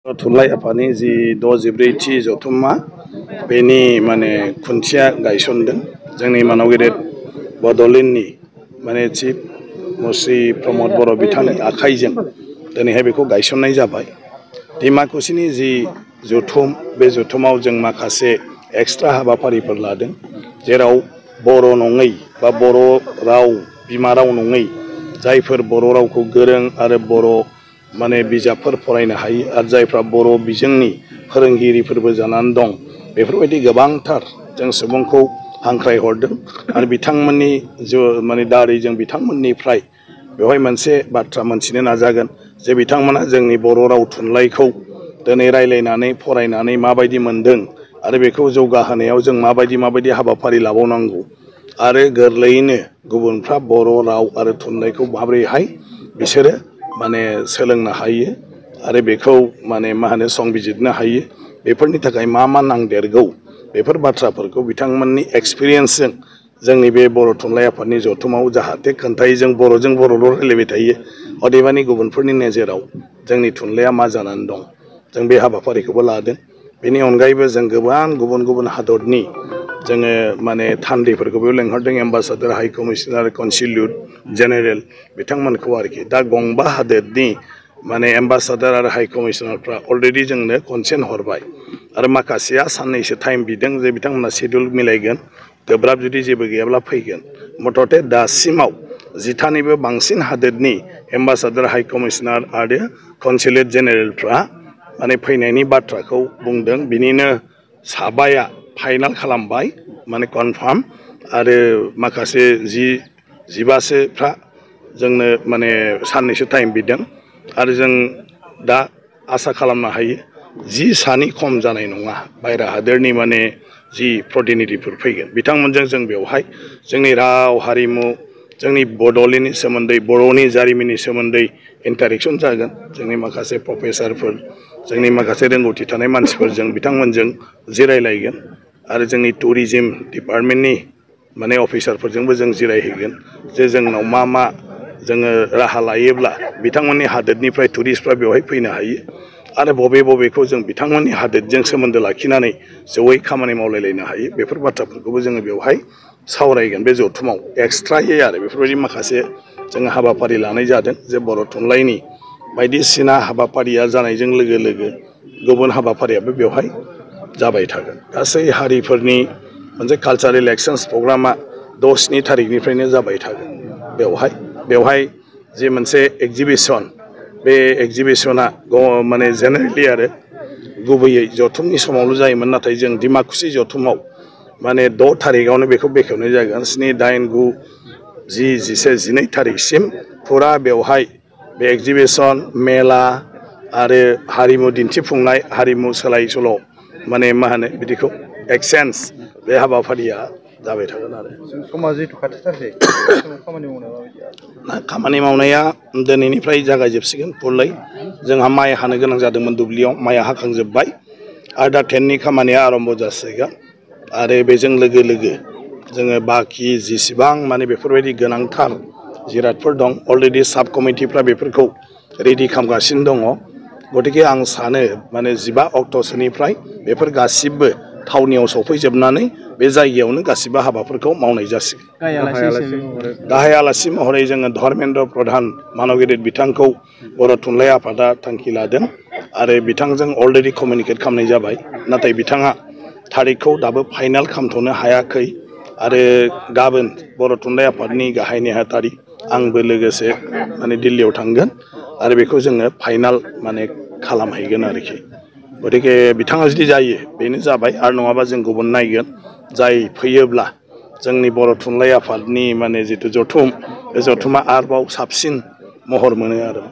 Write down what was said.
थुनलाइ आफादनि जि 64थि जथुम्मा बेनि माने खुन्थिया गायसनदों जोंनि मानाव गेदेर बड'लेण्डनि माने चिफ मुस्रि प्रमद बर' बिथांनि आखाइजों दिनैहाय बेखौ गायसननाय जाबाय। डिमाकुसिनि जि जथुम बे जथुमाव जों माखासे एक्सट्रा हाबाफारिफोर लादों जेराव बर' नङै बा बर' राव बिमा राव नङै जायफोर बर' रावखौ गोरों आरो बर' माने बिजाबफोर फरायनो हायो आरो जायफ्रा बर' बिजोंनि फोरोंगिरिफोरबो जानानै दं बेफोरबायदि गोबांथार जों सुबुंखौ हांख्राय हरदों आरो बिथांमोननि माने दारै जों बिथांमोननिफ्राय बेवहाय मोनसे बाथ्रा मोनथिनो नाजागोन जे बिथांमोना जोंनि बर' राव थुनलाइखौ दिनै रायलायनानै फरायनानै माबायदि मोनदों आरो बेखौ जौगाहोनायाव जों माबायदि हाबाफारि लाबावनांगौ आरो गोरलैयैनो गुबुनफ्रा बर' राव आरो थुनलाइखौ माबोरैहाय बिसोरो माने सोलोंनो हायो आरो बेखौ माने संबिजिरनो हायो बेफोरनि थाखाय मा नांदेरगौ बेफोर बाथ्राफोरखौ बिथांमोननि एक्सपिरियेन्सजों जोंनि बे बर' थुनलाइ आफादनि जथुमाव जाहाथे खोन्थायो जों बर'जों बर'ल' रायलायबाय थायो अदेबानि गुबुनफोरनि नोजोराव जोंनि थुनलाइया मा जानानै दं जों बे हाबाफारिखौबो लादों। बेनि अनगायैबो जों गोबां गुबुन हादरनि जोङो माने थान्दैफोरखौबो लेंहरदों एम्बासाडर हाइ कमिशनार कनसिलियेट जेनेरेल बिथांमोनखौ आरोखि दा गंबा हादोरनि माने एम्बासाडर आरो हाइ कमिशनारफ्रा अलरेडि जोंनो कनसेन्ट हरबाय आरो माखासेया साननैसो टाइम बिदों जे बिथांमोना शेड्युल मिलायगोन गोब्राब जुदि जेबो गैयाब्ला फैगोन मथथे दासिमाव 10थानिबो बांसिन हादोरनि एम्बासाडर हाइ कमिशनार आरो कनसिलेट जेनेरेलफ्रा माने फैनायनि बाथ्राखौ बुंदों बिनिनो साबाया फाइनाल खालामबाय माने कनफार्म आरो माखासे 15सोफ्रा जोंनो माने साननैसो टाइम बिदों आरो जों दा आसा खालामनो हायो 10सानि खम जानाय नङा बायरा हादोरनि माने जि प्रतिनिधिफोर फैगोन बिथांमोनजों जों बेवहाय जोंनि राव हारिमु जोंनि बड'लेण्डनि सोमोन्दै बर'नि जारिमिननि सोमोन्दै इन्टारेक्सन जागोन जोंनि माखासे प्रफेसारफोर जोंनि माखासे रोंगौथि थानाय मानसिफोरजों बिथांमोनजों जिरायलायगोन आरो जोंनि टुरिज्म डिपार्टमेन्टनि माने अफिसारफोरजोंबो जों जिरायहैगोन जे जोंनाव मा जोङो राहा लायोब्ला बिथांमोननि हादोरनिफ्राय टुरिस्टफ्रा बेवहाय फैनो हायो आरो बबेखौ जों बिथांमोननि हादोरजों सोमोन्दो लाखिनानै जयै खामानि मावलायलायनो हायो बेफोर बाथ्राफोरखौबो जोङो बेवहाय सावरायगोन बे जथुमाव एक्सट्रायै आरो बेफोरबायदि माखासे जोङो हाबाफारि लानाय जादों जे बर' थुनलाइनि बायदिसिना हाबाफारिया जानायजों लोगो गुबुन हाबाफारियाबो बेवहाय जाबाय थागोन गासै हारिफोरनि मोनसे कालचारेल एक्सचेन्ज प्रग्रामा 6-7 थारिखनिफ्रायनो जाबाय थागोन बेवहाय जे मोनसे एगजिबिसन बे एगजिबिसना माने जेनेरेलि आरो गुबैयै जथुमनि समावल' जायोमोन नाथाय जों डिमाकुसि जथुमाव माने 6 थारिखआवनो बेखौ बेखेवनाय जागोन 7, 8, 9, 10, 11, 12 थारिखसिम फुरा बेवहाय बे एगजिबिसन मेला आरो हारिमु दिन्थिफुंनाय हारिमु सोलाय सोल' माने बिदिखौ एक्सचेन्ज बे हाबाफारिया जाबाय थागोन आरो समा जिहेतु खाथिथारसै खामानि मावनाया दिनैनिफ्राय जागायजोबसिगोन फुलै जोंहा माइ हानो गोनां जादोंमोन दुब्लियाव माइआ हाखांजोब्बाय आरो दा टेन्टनि खामानिया आरम्भ जासिगोन आरो बेजों लोगो जोङो बाखि जेसेबां माने बेफोरबायदि गोनांथार जिरादफोर दं अलरेडि साब कमिटिफ्रा बेफोरखौ रेडि खालामगासिनो दङ गतिके आं सानो माने 15 अक्ट'सोनिफ्राय बेफोर गासिबो थावनियाव सफैजोबनानै बे जायगायावनो गासिबो हाबाफोरखौ मावनाय जासिगोन गाहाय आलासि महरै जोङो धर्मेन्द्र प्रधान मानगिरि बिथांखौ बर' थुनलाइ आफादा थांखि लादों आरो बिथांजों अलरेडि कमिउनिकेट खालामनाय जाबाय नाथाय बिथाङा थारिखखौ दाबो फाइनाल खालामथ'नो हायाखै आरो गाबोन बर' थुनलाइ आफादनि गाहाय नेहाथारि आंबो लोगोसे माने दिल्लीयाव थांगोन आरो बेखौ जोङो फाइनाल माने खालामहैगोन आरोखि गतिके बिथाङा जुदि जायो बेनो जाबाय आरो नङाबा जों गुबुन नायगोन जाय फैयोब्ला जोंनि बर' थुनलाइ आफादनि माने जिथु जथुम बे जथुमा आरोबाव साबसिन महर मोनो आरो